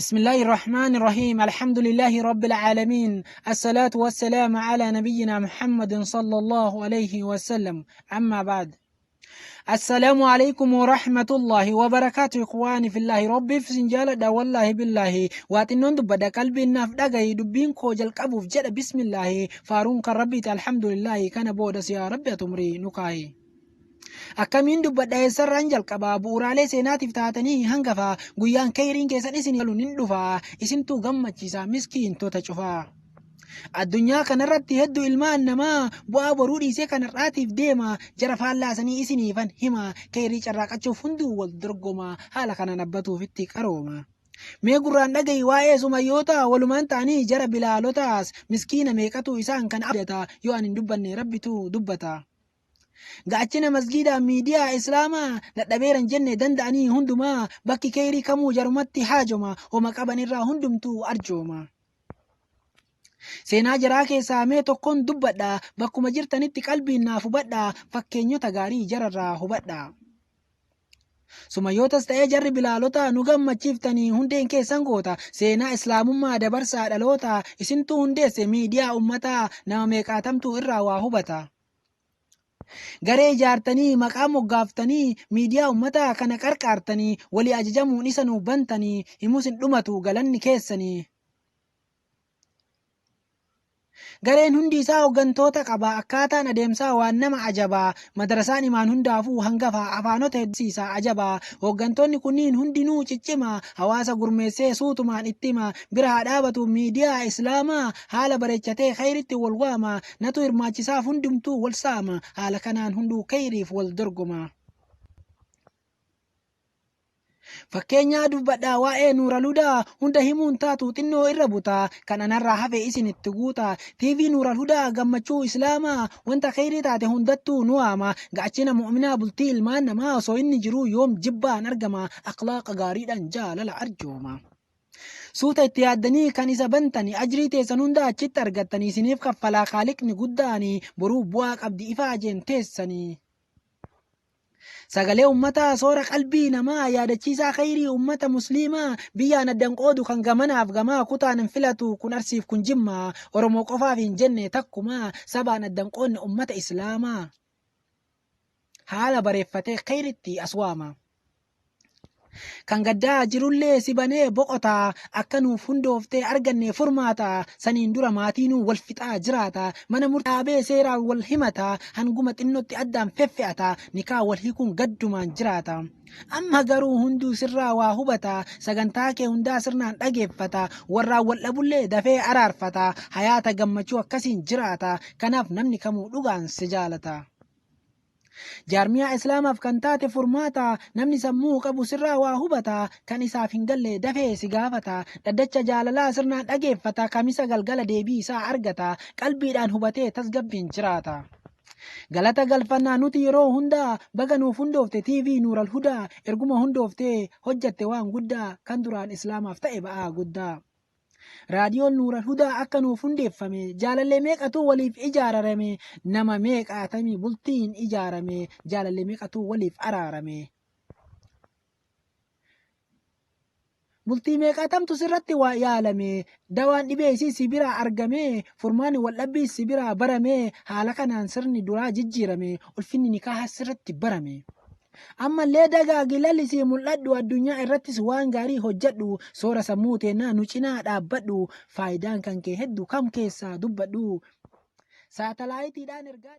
بسم الله الرحمن الرحيم، الحمد لله رب العالمين، الصلاة والسلام على نبينا محمد صلى الله عليه وسلم، أما بعد، السلام عليكم ورحمة الله وبركاته. إخواني في الله، ربي في سنجالة، والله بالله واتنون دبدا قلبي ناف دقاي دبين كو جلقبوف جد. بسم الله، فارون كان ربي، الحمد لله، كان بودس يا ربي تمري نكاي. Akkamiin dubbadha? Eessarraan jalqabaa? Bu'uuraalee seenaatiif taatanii hangafa. Guyyaan kayriin keessan isin galu nin dhufa. Isintuu gammachiisa miskiintota cufaa. Addunyaa kanarratti hedduu ilmaan namaa bu'aa boruu dhiisee kanarraatiif deema. Jara faallaasanii isiniifan hima. Kayrii carraaqachuuf hunduu wal dorgoma. Haala kanaan abbatuuf itti qarooma. Mee gurraan dhagayi waa'ee sumayyoota walumaan ta'anii jara bilaalotaas. Miskiina meeqatu isaan kan abdata? Yoo ani hin dubbanne, rabbitu dubbata. Gaachina masgiidaa miidiyaa islaamaa dadhabeeran jenne danda'anii hundumaa. Bakki kayrii kamuu jarumatti haajoma. Homa qaban irraa hundumtuu arjooma. Seenaa jaraa keessaa mee tokkoon dubbadha. Bakkuma jirtanitti qalbiin naaf hubadha. Fakkeenyota gaarii jararraa hubadha. Sumayyootas ta'ee jarri bilaalota, nu gammachiiftanii, hundeen keessan goota. Seenaa islaamummaa dabarsaa dhaloota. Isintuu hundeesse miidiyaa ummataa, nama meeqaatamtuu irraa waa hubata. Garee ijaartanii, maqaa moggaaftanii, miidiyaa ummataa kana qarqaartanii, walii ajajamuun isa nuuf bantanii, himus hin dhumatu galanni keessanii. Gareen hundi isaa hooggantoota qaba. Akkaataan adeemsaa waan nama ajabaa. Madarasaan imaan hundaafuu hangafa. Afaanota hedduusaa ajabaa. Hooggantoonni kunniin hundinuu ciccima. Hawaasa gurmeessee suutumaan itti hima. Bira haa dhaabatu miidiyaa islaamaa. Haala bareechatee khayritti wal waama. Natu hirmaachisaaf hundumtuu wal saama. Haala kanaan hunduu khayriif wal dorgoma. Fakkeenyaa dubbadhaa waa'ee Nuural Hudaa. Hunda himuun taatu, xinnoo irra butaa. Kan anarraa hafe isinitti guuta. TV Nuural Hudaa, gammachuu islaamaa, wanta khayrii taate hundattuu nu waama. Gaachina mu'minaa, bultii ilmaan namaa. Osoo inni jiruu yoom jibbaan argama? Akhlaaqa gaariidhaan jaalala arjooma. Suuta itti yaaddanii kan isa bantani, ajrii teessan hunda achitti argattanii, isiniif kaffalaa kaaliqni guddaanii. Boruu bu'aa qabdi ifaajeen teessanii. Sagalee ummataa, soora qalbii namaa, yaadachiisaa khayrii ummata musliimaa, biyyaan addan qoodu kan gamanaaf gamaa, kutaan hin filatu kun Arsiif kun Jimmaa, Oromoo qofaaf hin jenne takkumaa, sabaan addan qoodne ummata islaamaa. Haala bareeffatee khayritti as waama. Kan gaddaa jirullee si banee boqotaa. Akka nuuf hundooftee arganne furmaata. Saniin dura maatiinuu wal fixaa jiraata. Mana murtii dhaabee seeraan wal himata. Hanguma xinnootti addaan feffe'ata. Nikaa wal hiikuun gaddumaan jiraata. Amma garuu hunduu sirraa waa hubata. Sagantaa kee hundaa sirnaan dhageeffata. Warraan wal dhabullee dafee araarfata. Hayaata gammachuu akkasiin jiraata. Kanaaf namni kamuu dhugaan si jaalata. Jaarmiyaa islaamaaf kan taate furmaata. Namni sammuu qabu sirraa waa hubata. Kan isaaf hin galle dafee si gaafata. Dhaddacha jaalalaa sirnaan dhageeffata. Kamisa galgala deebii isaa argata. Qalbiidhaan hubatee tasgabbiin jiraata. Galata galfannaa nuti yeroo hundaa, baga nuuf hundoofte TV Nuural Hudaa. Erguma hundooftee hojjatte waan guddaa, kan duraan islaamaaf ta'e ba'aa guddaa. Raadiyoon Nuural Hudaa akka nuuf hundeeffame, jaalallee meeqatu waliif ijaararame? Nama meeqaatamii bultiin ijaarame? Jaalallee meeqatu waliif araarame? Bultii meeqaatamtu sirratti waa yaalame? Dawaan dhibee isii si biraa argame. Furmaanni waldhabbii si biraa barame. Haala kanaan sirni duraa jijjiirame. Ulfinni nikaaha sirratti barame. Ammallee dagaagi, lalisii mul'adhu. Addunyaa irrattis waan gaarii hojjedhu. Soora sammuu teennaa, nu cinaa dhaabbadhu. Faayidaan kan kee hedduu, kam keessaa dubbadhu? Saatalaayitiidhaan ergaa.